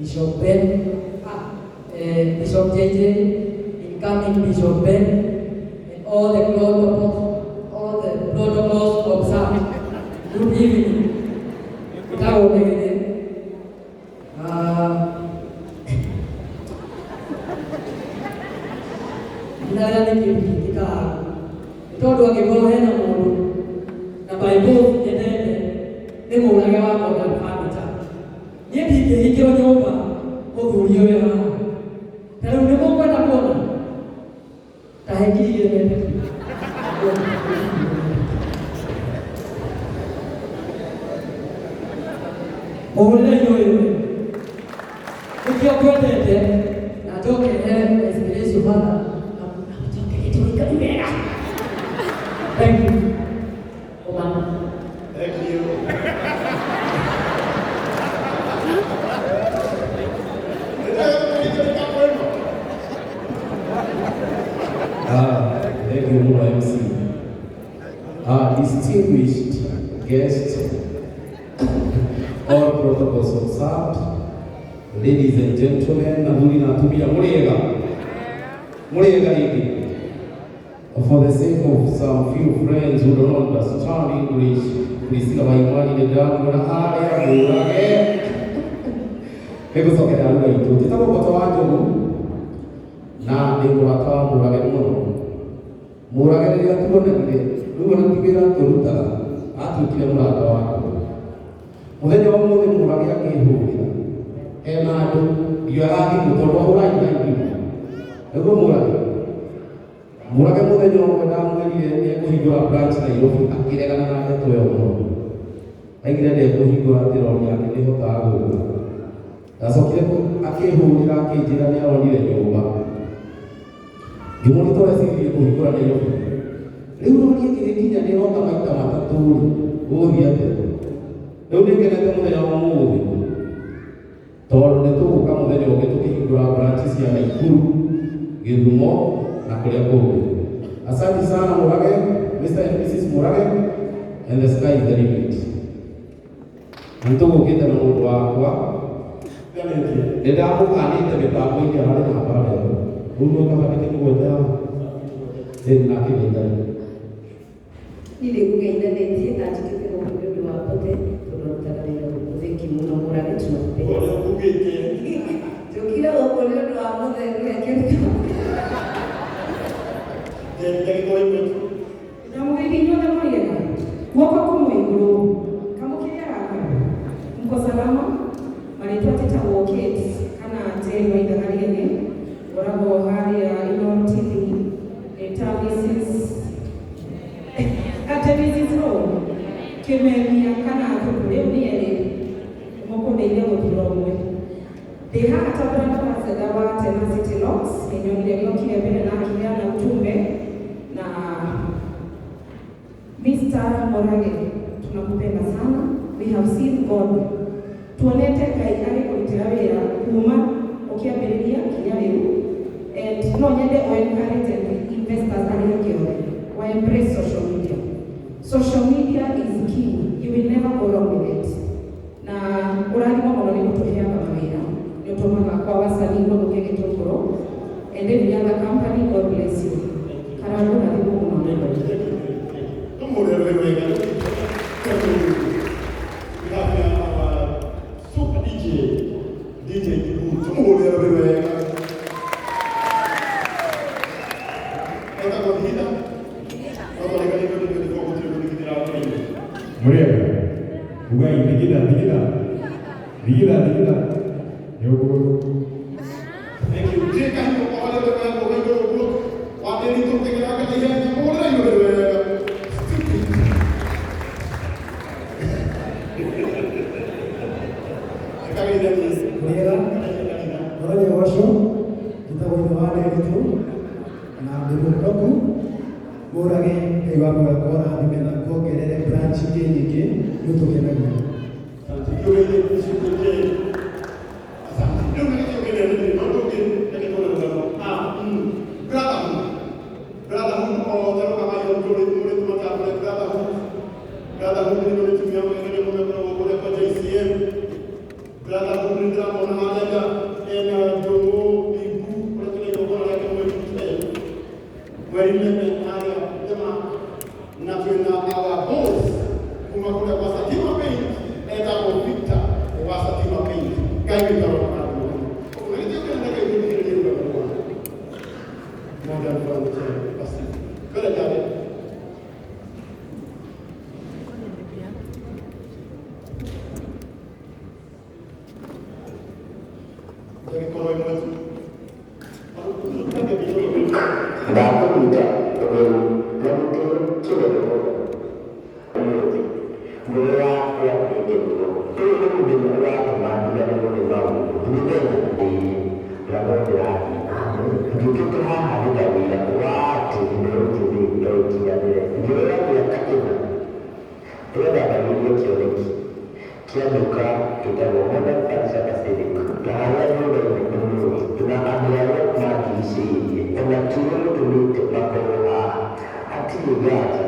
Bishop Ben, Bishop JJ, incoming Bishop Ben, and all the protocols observed. Good evening. Njĩtagwo Kĩgĩthĩ. Ah, ndinarĩa nĩ kĩndũ kĩngĩkaga nĩ tondũ angĩkorwo hena mũndũ na by both nyendete nĩ mũrage wa Modern Furniture. Niĩ ndingĩhingĩrwo nyũmba mũthuri ũyũ haha. Ta rĩu nĩ mũkwenda kuona ta he 2,000 metĩkie. Mũhũrĩre ũyũ nĩkĩo ngwendete na njoke he inspiration father na njoke gĩtũikari wega. Thank you. Ũmana. Thank you. Ah, thank you, Mura MC. Distinguished guests, all protocols observed, ladies and gentlemen, athuri na atumia, mũrĩega? Mũrĩega rĩngĩ? For the sake of some few friends who don't understand English, Priscilla Waimani nĩ ndĩramuona harĩa mũrage nĩ gũcokerera lugha itũ. Njĩtagwo Mboto wa Njogu na ndĩ mũrata wa Mũrage mũno. Mũrage rĩrĩa tuonanire, rĩu ona ti wĩra tũrutaga, atuĩkire mũrata wakwa. Mũthenya wa ũmũthĩ Mũrage akĩhũrĩra hena andũ ndioyaga thimũ tondũ ahũra iga thimũ. Nĩguo Mũrage. Mũrage mũthenya ũmwe ndamwĩrire nĩ ekũhingũra branch Nairobi akĩregana na ndeto ĩyo mũno. Aigire ndekũhingũra atĩ rori yake ndĩhotaga gũka. Ndacokire akĩhũrĩra akĩnjĩra nĩ aronire nyũmba. Ngĩmũria tũreciririe kũhingũra Nairobi. Rĩu rori ĩngĩgĩkinya nĩ ĩroka maita matatũ rĩ, gũgũthiĩ atĩa? Rĩu nĩ ngenete mũthenya wa ũmũthĩ tondũ nĩ tũgũka mũthenya ũngĩ tũkĩhingũra branch cia Nakuru, Gĩthumo na kũrĩa kũngĩ. Asante sana Murage, Mr. and Mrs. Murage, and the sky is the limit. Nĩ tũgũkĩte na mũndũ wakwa nĩ ndamũkanĩte mĩbango-inĩ ararĩ na mbara ĩyo rĩu no kaba ndĩkĩmũgwete haha ĩĩ nakĩgeithania. Niĩ nĩ ngũgeithanĩtie na njũkĩte gũkũ nĩ ũndũ wa Mbote tondũ arutaga wĩra gũkũ. Thank you mũno Mũrage, tunakupenda. Ũrĩa ũkugĩte. Njũkire gũkũ nĩ ũndũ wa mũtheri akĩruta. Ndagĩka ĩmwe tu. Ndamũgeithia inyuothe mũrĩega. Guoko kumwe igũrũ. Kamũkĩrĩaga mko salama. Marĩtwa njĩtagwo Kate kana Jane Waithaga Rĩene. Ngoragwo harĩa Inooro TV. Nĩ ta Mrs. Ate Mrs. Rowe. Kĩmemia kana Thuku rĩu nĩ erĩ. Mũkũndeithia gũthura ũmwe. Ndĩ haha ta brand ambassador wa Tenacity Locks. Nĩ nyonire gĩokire mbere na akĩheana ujumbe na Mr. Murage, tunakupenda sana. We have seen God. Tuonete Ngai agĩkũrutĩra wĩra kuma ũkĩambĩrĩria nginya rĩu. And no nyende o encourage and investors arĩa angĩ othe wa embrace social media. Social media is key. You will never go wrong with it. Na ũrathimwo mũno nĩ gũtũheaga mawĩra. Nĩ ũtũmaga kwa wasanii gũthũke gĩtũngũrũ. And every other company, God bless you. Karagu rathimwo mũno. Tũmũrĩre wega. Thank you. We have here our super DJ, DJ Kibu. Tũmũhũrĩre wega. Etagwo Thigitha. No twarĩkanĩte 2024 gũtirĩ gũthigithĩra mbere-inĩ. Mũrĩega ugai thigitha thigitha thigitha thigitha nĩũguo. Thank you. Jay Kahiũ, o harĩa ũrĩ wega igũrũ ũguo. Wandĩri tũkĩgeranga na ihenya. Mũhũrĩre igũrũ wega. Stupid. Ĩkageithanie. Mũrĩega, mũthenya ũcio njĩtagwo ithe wa Nderitu na ndĩ mũhonoku. Mũrage Ngai wa muoyo akũrathime na kuongerere branch ingĩ nyingĩ nĩ ũtũkenagia. Asante. Kĩũgeithie Bishop Jay. Asante. Rĩu nĩ gĩtĩo kĩnene nĩ no tũngĩ reke tuone rũgano. Ah, Brotherhood. Brotherhood othe rũgamai mũrĩ mũrĩ tũmatambũre Brotherhood. Brotherhood nĩ nĩ timu ya mũgeganio mũno ĩkoragwo kũrĩa kwa JCM. Brotherhood nĩ ndĩramenya Ndĩramwona harĩa nja ena Ndũng'ũ Mbingu ũrĩa twĩna igongona rĩake mweri 12 mweri 11 harĩa Tema, na twĩna our boss kuma kũrĩa kwa Satima Paint etagwo Victor wa Satima Paint. Ngai witũ arokũrathima mũno. Na gĩtĩo kĩnene reke ngũthikĩrĩrie rũgano rwa Modern Furniture Pacific. Twende Jared. Mikono ĩmwe tu. Ndakũnyita ũgeni na gĩtĩo kĩnene mũno ũmũthĩ. Ngoro yakwa nĩ ngenu mũno. Ũyũ nĩ mũthenya ũratũma ndiganĩrwo nĩ maũndũ. Mĩthenya ĩĩ na no ndĩrathiĩ na mbere. Njũkĩte haha nĩ ta ũira wa atĩ mbeũ njĩthĩ no ĩkinyanĩre. Ngĩoya mĩaka 4 ĩrĩa ndambagĩrĩria kĩoneki kĩa nduka ĩtagwo Modern Furniture Pacific na harĩa nyũmba-inĩ ũmũthĩ na andũ arĩa mandigicĩirie ona kĩrĩa gĩtũmĩte makorwo haha hatirĩ nganja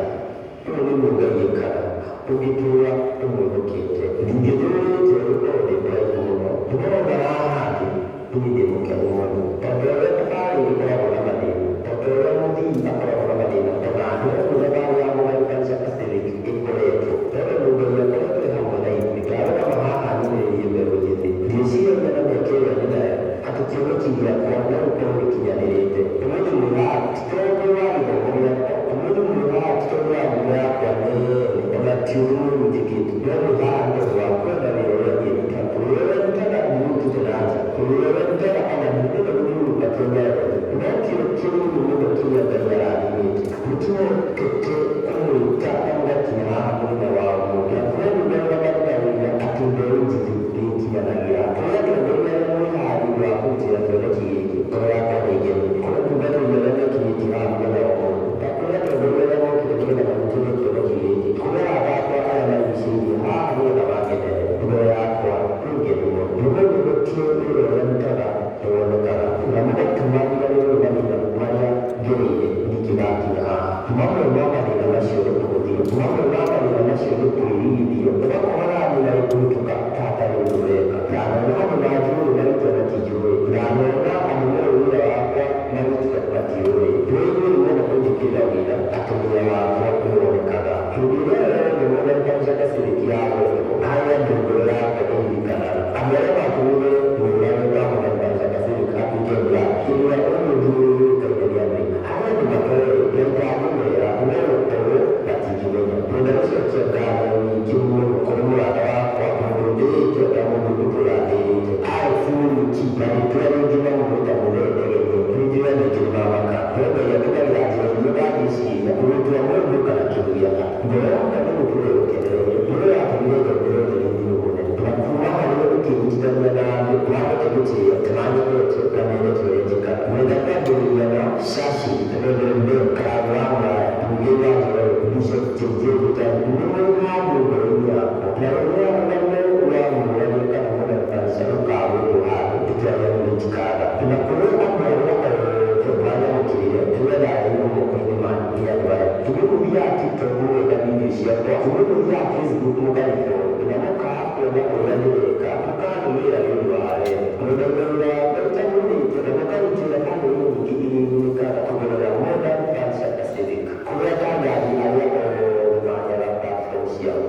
ũyũ nĩguo Ngai ekaga ũngĩtũũra ũmwĩhokete. Ndingĩtũũrĩte gũkorwo ndĩ kũraihu mũno ndĩrona haha thĩ niĩ ndĩ mũkenu mũno tondũ ũrĩa thabarĩ ĩkoragwo na mathĩna tondũ ũrĩa mũthii akoragwo na mathĩna ona niĩ ũguo thabarĩ ya Modern Furniture Pacific ĩkoretwo tondũ Ngai akoretwo e hamwe na ithuĩ. Ndarũgama haha nyumĩrĩrie mbeũ njĩthĩ ndiĩciragia na mĩaka ĩrĩa ndĩnayo atĩ kĩoneki gĩakwa no gĩkorwo gĩkinyanĩrĩte. Ũmũthĩ mwĩ haha ti tondũ wa gĩthomo gĩakwa, ũmũthĩ mwĩ haha ti tondũ wa ngumo yakwa nene ona ti ũndũ mũũru njĩkĩte, no mwĩ haha nĩ tondũ wa kwenda wĩra ũrĩa niĩ ndutaga. Wĩra ũrĩa ndutaga ndiũrutĩte na nja, wĩra ũrĩa ndutaga ona ndingĩenda gũthiũrũrũka Kenya yothe, no kĩo kĩnini mũno kĩrĩa Ngai arathimĩte nĩkĩhotete kũmwĩta na mũgakinya haha mũthenya wa ũmũthĩ. Na kwoguo ndarũgama nĩ ta ũira atĩ mbeũ njĩthĩ nĩ ĩkinyanagĩra. Kũrĩ atongoria arĩa mwĩ haha nĩ ũndũ wa kũrutĩra kĩoneki gĩkĩ, ngoro yakwa nĩ ngenu. Kũrĩ atungatĩri arĩa mekinyĩtie haha mũthenya wa ũmũthĩ, na kũrĩ atongoria arĩa mokire nĩgetha marutĩre kĩoneki gĩkĩ, kũrĩ arata akwa arĩa marigicĩirie haha nĩgetha mangenere, ngoro yakwa nĩ ngenu mũno. Nĩmenyeretie wĩra ũrĩa ndutaga nĩwonekaga na mũgatũma ndiganĩrwo nĩ mathĩna marĩa ngereire ndingĩgakinya haha. Mamwe ma mathĩna macio nĩ kũhũthio, mamwe ma mathĩna macio nĩ kwĩrigithio, ũgakora thĩna ĩkũhĩtũka ta hatarĩ ũndũ ũreka. Ndanona andũ manjũĩ marĩtwa matinjũĩ, ndanona andũ moĩ wĩra wakwa marĩtwa matiũĩ. No inyuĩ nĩmwenda kũnjĩkĩrĩra wĩra atĩ wĩra wakwa nĩwonekaga. Hĩndĩ ĩrĩa yothe Modern Furniture Pacific yagwetwo, harĩ andũ ngoro yakwa ĩririkanaga. Andũ arĩa matũmire Mũrage wa Modern Furniture Pacific atuĩke brand ĩrĩa ũmũthĩ yũĩkaine nĩ andũ aingĩ. Harĩ andũ matoĩ na itangĩmera no gũkorwo matingĩmenya. Ngwenda gũcokia ngatho nyingĩ mũno kũrĩ mũrata wakwa mũndũ ndĩĩte na mũndũ ngũtũũra ndĩĩte. Arĩ bundi na rĩtwa rĩngĩ mamwĩta Mũthee Ndegenye. Nĩ njũĩ andũ aingĩ nĩmamaka no Ngai atũmagĩra njĩra iria ũtangĩciria gũtua mũndũ kana kĩndũ gĩa bata. Ngoro yakwa nĩ gũtũũra ĩgũkenereire nĩwe watũmire njaũre ũtheri-inĩ mũnene na kuma harĩ we ũkĩnyitithania na andũ maahete gũtĩo na manyendete na mendete ũrĩa njĩkaga. Ngwenda kwambĩrĩria na Shashi, Reverend Ben, Karangũ wa Mũraya, Mũgĩri wa Njororo, Bishop JJ Gĩtahi. Nĩ mũrĩ handũ ngoro-inĩ yakwa na rĩrĩa rũgano rwa Mũrage kana Modern Furniture rũkagwetwo handũ itua rĩanyu rĩtikaga. Na kũrĩ andũ arĩa othe manyamũkĩrire rĩrĩa ndareheirwo moko-inĩ manyu nĩ andũ aya. Inyuĩ mũthiaga TikTok mũgeka video ciakwa, inyuĩ mũthiaga Facebook mũkanĩ-follow na mũkaga kuona ũrĩa ndĩreka, mũkanũmĩrĩra nĩ ũndũ wa wendo. Mwendagia wĩra wakwa itagunĩte na mũkarutĩra bamĩrĩ nyingĩ iria igunĩkaga kũgerera Modern Furniture Pacific. Kũrĩ atangathi arĩa othe manyaga platform ciao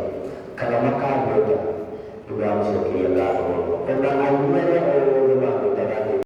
kana makangweta nĩndamũcokeria ngatho mũno. Ona aini arĩa